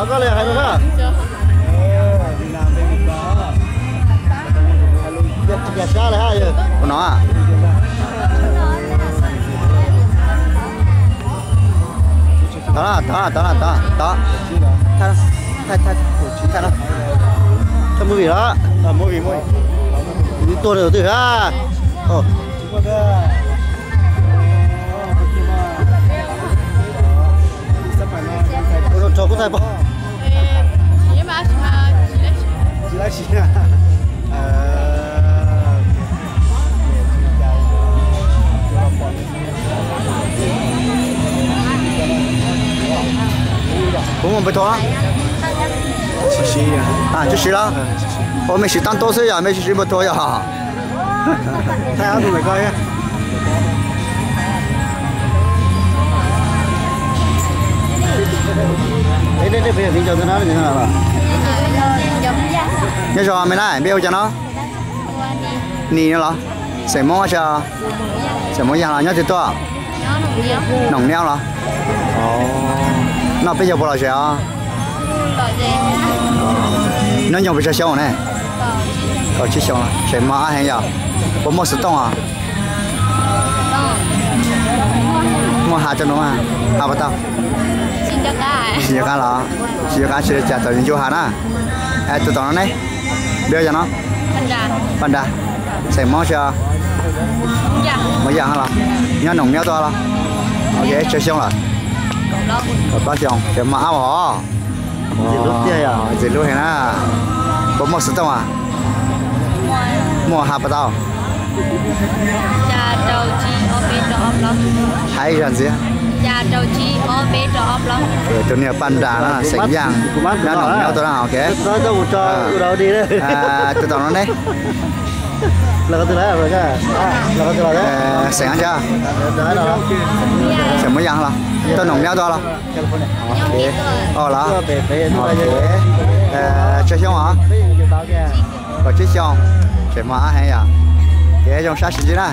Koj li hais rau koj. Ua no. Tod, tod, tod, tod, tod. Thaij, thaij, thaij movie los. Tuaj twg a? Ua rau kuv thaij pom. Puas muaj npawg Thuam? Tsis siv los? Ua mej siv tab tub xwb yog mej tsis siv npawg Thuam yog? Nyob zoo me na, npej hu cas no? Nis no los? Xeem Hmoob, xeem Hmoob Yaj los nyob twg tuaj? Noom Niab los? Noj peb caug puas lom zem os? Nyob nyoog pes tsawg xyoo ne? Kaum tsib xyoo los, tseem mos ab heev yom. Puas muaj xov tooj os? Muaj has rau no, has puas tau? Tsis nco qab los? Tsis nco qab tsis li cas, thaum yuav ncu has na. Tus tom no ne? Npe hu cas no? Paj Nra. Xeem Hmoob tsi? Hmoob Yaj los? Nyob Noom Niab tuaj los? Tsawg xyoo lawm? Kaum plaub xyoo, tseem mos ab os. Ntxim hlub heev na. Puas muaj xov tooj os? Muaj, has puas tau? Hais zog ntxiv. Tus niag Paj Nra na, xeem Yaj, nyob Noom Niab tuaj na, ok. Tus tom no ne? Xeem, xeem Hmoob Yaj los? Tuaj Noom Niab tuaj los? Los? Tsawg xyoo os? Kaum tsib xyoo, tseem mos ab heev yom. Kev zoo sab sim ntsib na.